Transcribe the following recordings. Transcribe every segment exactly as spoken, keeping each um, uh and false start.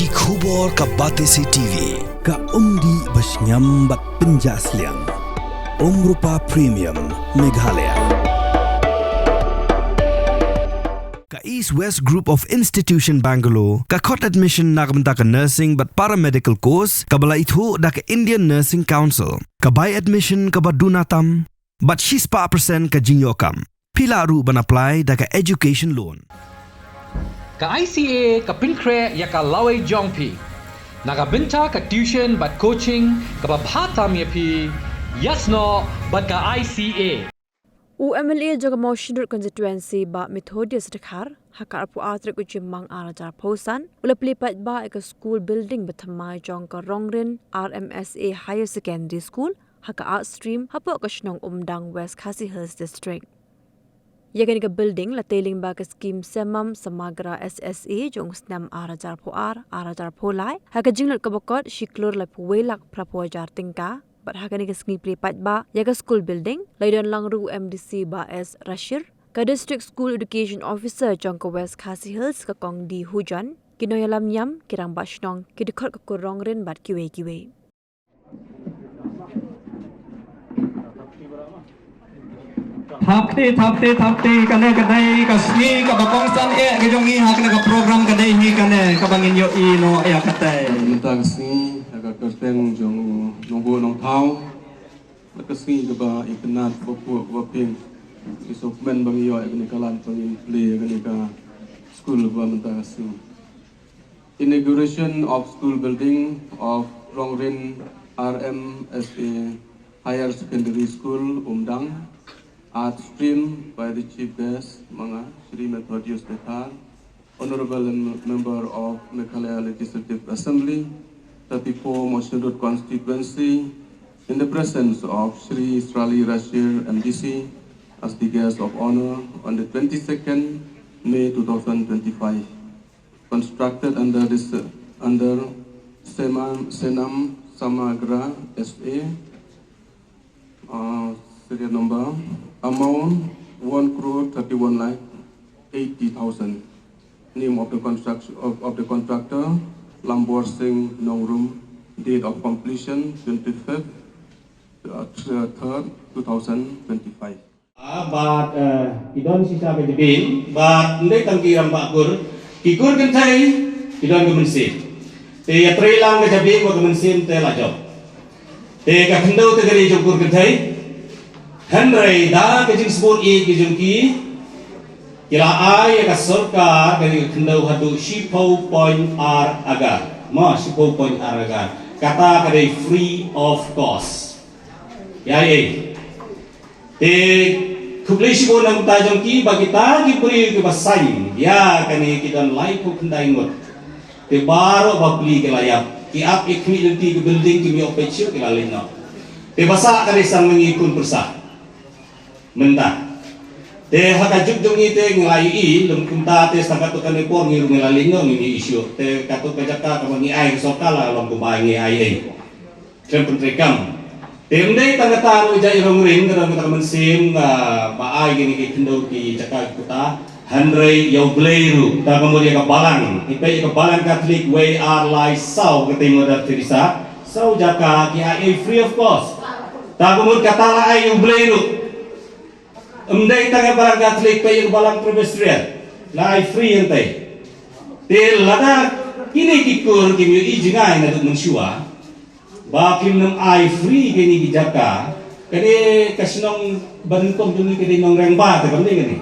Ki khubor ka Batesi T V, ka umdih ba shngiam bad pynjah sliang. Umrupa Premium, Meghalaya. Ka East West Group of Institution Bangalore, ka khot admission na ka bynta ka nursing bad paramedical course, kaba la ithuh da ka Indian Nursing Council, ka bai admission kaba duna tam, bad shispah percent ka jingïoh kam. Phi lah ruh ban apply da ka education loan. Ka I C A ka pynkhreh ïa ka lawei jong phi na ka bynta ka tuition bad coaching kaba bha tam ïa phi, ïasnoh bad ka I C A. U M L A jong ka Mawshynrut Constituency, Bah Methodius Dkhar, ha ka arphew ar tarik u Jymmang ar hajar arphew san, u la plie paidbah ïa ka school building ba thymmai jong ka Rongrin R M S A Higher Secondary School ha ka Arts Stream hapoh ka shnong Umdang, West Khasi Hills District. Ïa kane ka building la tei lyngba ka skhim Semam Samagra S S A jong u snem ar hajar arphew ar, ar hajar arphew lai, ha ka jinglut kaba kot shi klur laiphew wei lak phraphew hajar tyngka. Bad ha kane ka sngi plie paidbah ïa ka school building, la ïadon lang ruh u M D C Bah S Rashir, ka District School Education Officer jong ka West Khasi Hills, ka Kong D Hujon, ki nongïalam niam, ki rangbah shnong, ki dkhot ka kur Rongrin bad kiwei kiwei. Thapti, thapti, thapti, kane ka dei ka sngi kaba kongsan eh ka jong ngi ha kane ka program, ka dei hi kane kaba ngin ïohi noh ïa kata. Mynta ka sngi ha ka kyrteng jong nongbuh nongthaw, ka sngi kaba itynnad, kaba phuh, kaba pink, ngi sngewkmen ba ngi ïoh ïa kane ka lad ba ngin plie ïa kane ka skul ba mynta ka sngi. Inauguration of school building of Rongrin R M S A Higher Secondary School, Umdang, Art Stream, by the Chief Guest, Manga Shri Methodius Dkhar, Honorable Mem- Member of Meghalaya Legislative Assembly, thirty-four Mawshynrut Constituency, in the presence of Shri Srali Rashir M D C as the guest of honor on the twenty-second May two thousand twenty-five. Constructed under this, under Sema- Senam Samagra S A, uh, serial number, amount one crore thirty-one lakh eighty thousand. Name of the construction of, of the contractor, Lambor Singh Nongrum. Date of completion, twenty-fifth, uh, th- third, two thousand twenty-five. Ah, bad, eh, ki don shisha ka jabieng, bad ym dei tang ki rangbah kur, ki kur kynthei ki don ka mynsiem. Te ïatrei lang ka jabieng bad ka mynsiem te la jop. Te ka khyndew te ka dei jong kur kynthei. Hynrei da ka jingsbun ïeit ka jong ki, ki la ai ïa ka sorkar kane ka khyndew haduh shiphew point ar agar. Ma, shiphew point ar agar. Kata ka dei free of cost. Ïa, ïa. Te khublei shibun na ka bynta jong ki ba kita ki briew kiba saiñ ïa kane ki don laiphew khyndai ngut. Te baroh bapli ki la ïap, ki ap ïa khmih lynti ka building, kim ïoh peit shuh, ki la leit noh. Te ba sah ka dei sang ma ngi khun pyrsa mynta. Te ha ka juk jong ngi te ngi la ïohi lum kumta, te sa katto katne por ngi ruh ngi la leit noh, ngim ïohi shuh. Te katto ka jaka kaba ngi ai ka sorkar la long kumba ngi ai ei. Khlem pyntreikam. Te ym dei tang kata ruh, jait Rongrin ka don kata ka mynsiem, ah, ba ai kine ki khyndew ki jaka ki kuta. Hynrei ïa U Blei ruh, ta ka mut ïa ka balang, ki peit ïa ka balang Katholik wei ar lai saw, ka tei Mother Teresa, saw jaka ki ai ei free of cost. Ta ka mut kata la ai U Blei ruh. Ym dei tang ïa balang Katholik, peit ïa ka balang Presbyterian, la ai free hangtei. Te lada kine ki kur kim ïohi jngai naduh mynshuwa ba kim nang ai free kine ki jaka, ka dei ka shnong ba nyngkong jong ngi ka dei Nongrengba te, kam dei kane?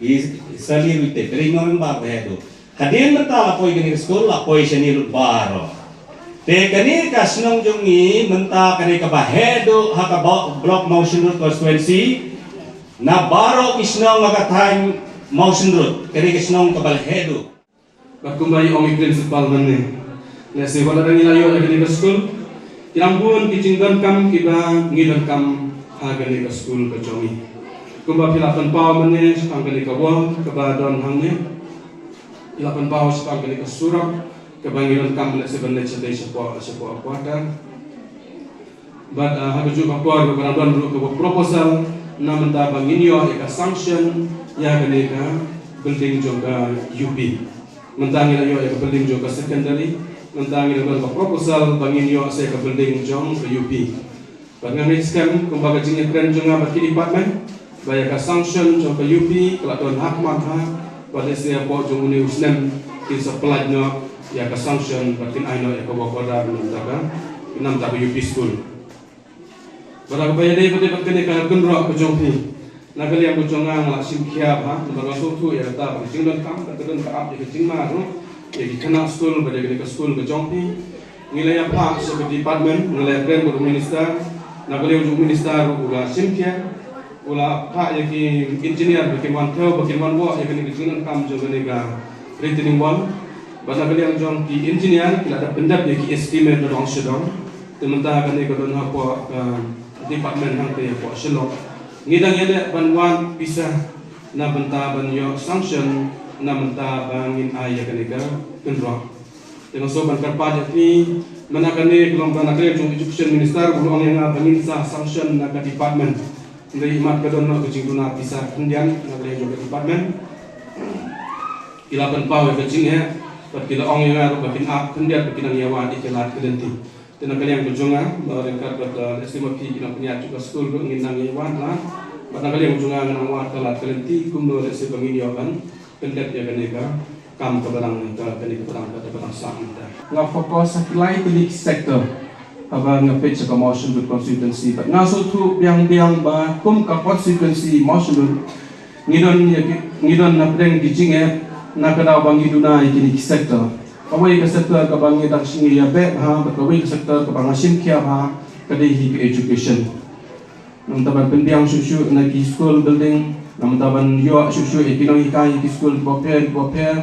I Sali ruh te ka dei Nongrengba ba heh duh. Hadien mynta la poi kane ka skul, la poi shane lut baroh. Te kane ka shnong jong ngi mynta ka dei kaba heh duh ha ka ba- block Mawshynrut constituency. Na baroh ki shnong ha ka thaiñ Mawshynrut, ka dei ka shnong kaba la heh duh. Bad kumba i ong i Principal mynne, lehse wat la dang ngi la ïoh ïa kane ka skul, ki dang bun ki jingdonkam kiba ngi donkam ha kane ka skul ka jong ngi. Kumba phi la pynpaw mynne shaphang kane ka wall kaba don hangne, phi la pynpaw shaphang kane ka surok kaba ngi donkam lehse ban leit shatei shapoh, shapoh quarter. Bad, ah, ha kajuh ka por ka dang don ruh kaba proposal na mynta ba ngin ïoh ïa ka sanction ïa kane ka building jong ka U P. Mynta ngi la ïoh ïa ka building jong ka secondary. Mynta ngi la don ka proposal ba ngin ïoh sa ka building jong ka U P. Bad nga ngeit skhem kumba ka jingïakren jong nga bad ki department ba ïa ka sanction jong ka U P ka la don ha khmat ha. Bad lehse hapoh jong une u snem kin sa pynlait noh ïa ka sanction bad kin ai noh ïa ka work order na bynta ka, na bynta ka U P school. Bad ha kaba ïadei bad, bad kane ka kynroh ka jong phi, na ka liang ka jong nga, nga la shim khia bha namar nga sngewthuh ïa kata ba ka jingdonkam ka don ka ap ïa ka jingma ruh ïa ki khynnah skul bad ïa kane ka skul ka jong phi. Ngi la ïa phah sha ka department, ngi la ïa kren bad u minister. Na ka liang jong u minister ruh u la shim khia, u la phah ïa ki engineer ba kin wan thew, ba kin wan wah ïa kane ka jingdonkam jong kane ka retaining wall. Bad na ka liang jong ki engineer ki la da pyndep ïa ki estimate na dong sha dong. Te mynta kane ka don hapoh ka department hangtei hapoh Shillong. Ngi dang ïaleh ban wad pisa na bynta ban ïoh sanction na bynta ba ngin ai ïa kane ka kynroh. Te nga sngewbha ban kyrpad ïa phi, mynta kane ka long ba na ka liang jong education minister u la ong ïa nga ba ngin sa sanction na ka department. Hynrei imat ka don noh ka jingduna pisa khyndiat na ka liang jong ka department. Ki la pynpaw ïa ka jingeh bad ki la ong ïa nga ruh ba kin ap khyndiat ba kin nang ïa wad ïa ki lad ki lynti. Te na ka liang ka jong nga, ba ryngkat bad, eh, lehse ma phi ki nongpynïaid jong ka skul ruh ngin nang ïa wad lad. Bad na ka liang ka jong nga ngan nang wad ka lad ka lynti kumno lehse ba ngin ïoh ban pyndep ïa kane ka kam kaba dang, ka, kane kaba dang, kaba dang sah mynta. Nga focus ha ki lai tylli ki sector haba nga peit sha ka Mawshynrut constituency. Bad nga sngewthuh biang biang ba kum ka constituency Mawshynrut ngi don ïa ki, ngi don hapdeng ki jingeh na ka daw ba ngi duna ïa kine ki sector. Kawei ka sector kaba ngi dang sngewthuh ïa bha, bad kawei ka sector kaba nga shim khia bha, ka dei hi ka education. Namar ban pynbiang shuh shuh na ki school building, namar ban ïoh shuh shuh ïa ki nonghikai ki school kiba pher kiba pher.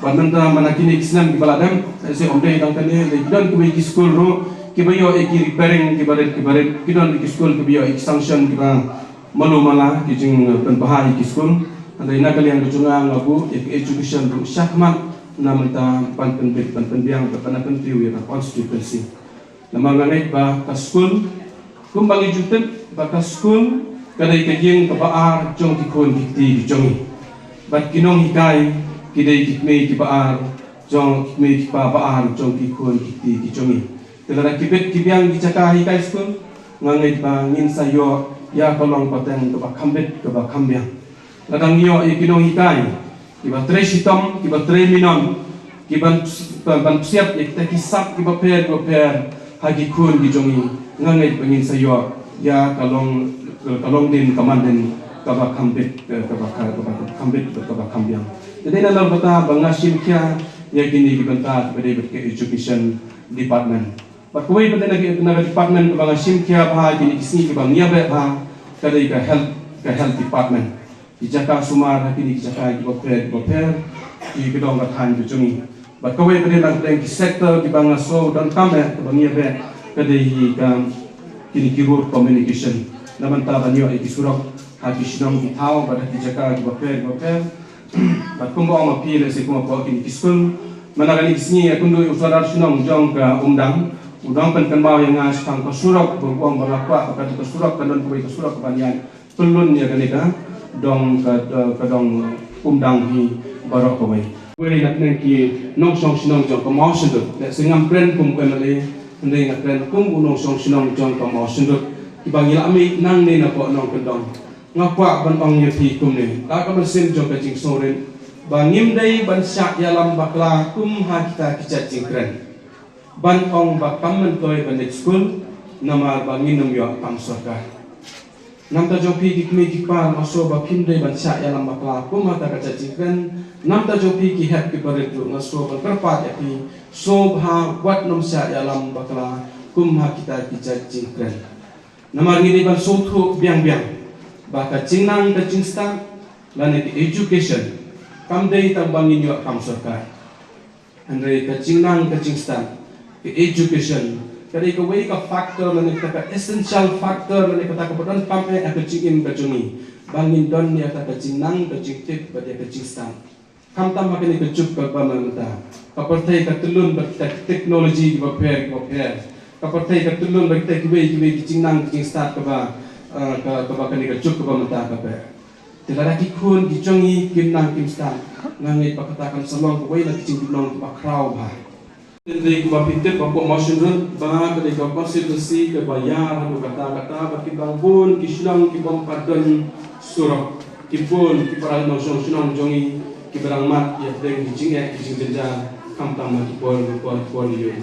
Bad mynta man la kine ki snem kiba la dep, sa ym dei tang kane, ki don kiwei ki school ruh kiba ïoh ïa ki repairing kiba rit kiba rit, ki don ki school kiba ïoh ïa ki sanction kiba malu mala, ki jingpynbha ïa ki school. Hynrei na ka liang ka jong nga nga buh ïa ka education ruh shakhmat namar ban pynbit ban pynbiang ban pyntiew ïa ka constituency. Namar nga ngeit ba ka school, kumba ngi ju tip ba ka school ka dei ka ïing kaba ar jong ki khun ki kti ki jong ngi. Bad ki nonghikai ki dei ki kmie kiba ar jong, ki kmie kiba ar jong ki khun ki kti ki jong ngi. Te lada ki bit ki biang ki jaka hikai school, nga ngeit ba ngin sa ïoh ïa ka long pateng kaba kham bit kaba kham biang. Lada ngi ïoh ïa ki nonghikai kiba trei shitom, kiba trei minot, kiban, ban, ban psiat ïa kita ki sap kiba pher kiba pher ha ki khun ki jong ngi, nga ngeit ba ngin sa ïoh ïa ka long, ka long dien ka man dien kaba kham bit, kaba, kaba kham bit, kaba kham biang. Te dei na la kata ba nga shim khia ïa kine ki bynta kiba dei bad ka education department. Bad kawei pat na ka, na ka department kaba nga shim khia bha kine ki sngi kiba ngi ïa beh bha, ka dei ka health, ka health department. Ki jaka sumar ha kine ki jaka kiba pher kiba pher, ki, ki dong ka thaiñ ka jong ngi. Bad kawei pat na ka dei ki sector kiba nga sngew donkam eh kaba ngi ïa beh, ka dei hi ka kine ki road communication. Na bynta ban ïoh ïa ki surok ha ki shnong ki thaw bad ha ki jaka kiba pher kiba pher. Bad kumba ong ma phi lehse kumba poi kine ki skul. Mynta kane ki sngi ïa kynduh u sordar shnong jong ka Umdang u dang pynkynmaw ïa nga shaphang ka surok, ba u ong ba nga kwah ba ka surok kan don kawei ka surok kaba ïaid pynlun ïa kane ka dong ka, ka dong Umdang hi baroh kawei. Kawei na ki nongshong shnong jong ka Mawshynrut, lehse ngam kren kum u M L A, hynrei nga kren kum u nongshong shnong jong ka Mawshynrut, kiba ngi la mih nangne napoh nongkyndong. Nga kwah ban ong ïa phi kumne, da ka mynsiem jong ka jingsngewrit, ba ngim dei ban shah ïalam bakla kum ha kita ki jait jingkren. Ban ong ba kam myntoi ban leit skul, namar ba ngin ym ïoh kam sorkar. Namta jong phi ki kmie ki kpa, nga sngew ba phim dei ban shah ïalam bakla kum ha kata ka jait jingkren. Namta jong phi ki hep ki barit ruh, nga sngew ban kyrpad ïa phi, sngewbha wat nym shah ïalam bakla kum ha kita ki jait jingkren. Namar ngi dei ban sngewthuh biang biang ba ka jingnang ka jingstad lane ka education kam dei tang ba ngin ïoh kam sorkar. Hynrei ka jingnang ka jingstad, ka education, ka dei kawei ka factor lane kata ka essential factor lane kata kaba donkam eh ha ka jingim ka jong ngi, ba ngin don ïa kata ka jingnang ka jingtip bad ïa ka jingstad. Khamtam ha kane ka juk kaba mynta, ka pyrthei ka tyllun bad ka technology kiba pher kiba pher. Ka pyrthei ka tyllun bad kita kiwei kiwei ki jingnang ki jingstad kaba, eh, ka, kaba kane ka juk kaba mynta ka pher. Lada ki khun ki jong ngi kim nang kim stad, nga ngeit ba kata kan sa long kawei na ki jingdon kaba khraw bha. Hynrei kumba phi tip, hapoh Mawshynrut ba ka dei ka constituency kaba ïar haduh katta katta, bad ki bun ki shnong ki bym pat don surok, ki bun ki para nongshong shnong jong ngi kiba dang mad ïa ki jingeh ki jingjynjar, khamtam ha ki por ki por ki por ïa.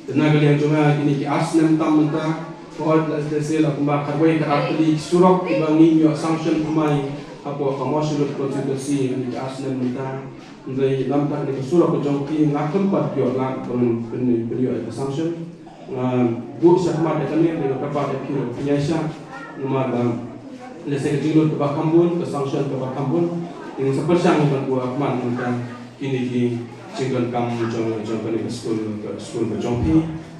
Te na ka liang jong nga, kine ki ar snem tam mynta, ka ot la, lehse la kumba khatwei ka ar tylli ki surok kiba ngim ïoh sanction thymmai hapoh ka Mawshynrut constituency, kine ki ar snem mynta. Hynrei namar kane ka surok ka jong phi, nga khlem pat ïoh lad ban pyn, pynïoh ïa ka sanction. Nga buh shakhmat ïa kane, te nga kyrpad ïa phi ruh phin ïaishah. Namar ba lehse ka jinglut kaba kham bun, ka sanction kaba kham bun, te nga sa pyrshang ban buh shakhmat mynta kine ki jingdonkam jong, jong kane ka skul, ka skul ka jong phi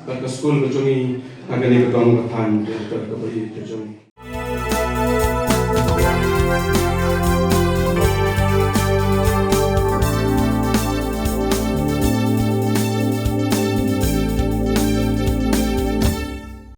bad ka skul ka jong ngi ha kane ka dong ka thaiñ ka, ka, kaba ïeit ka jong ngi.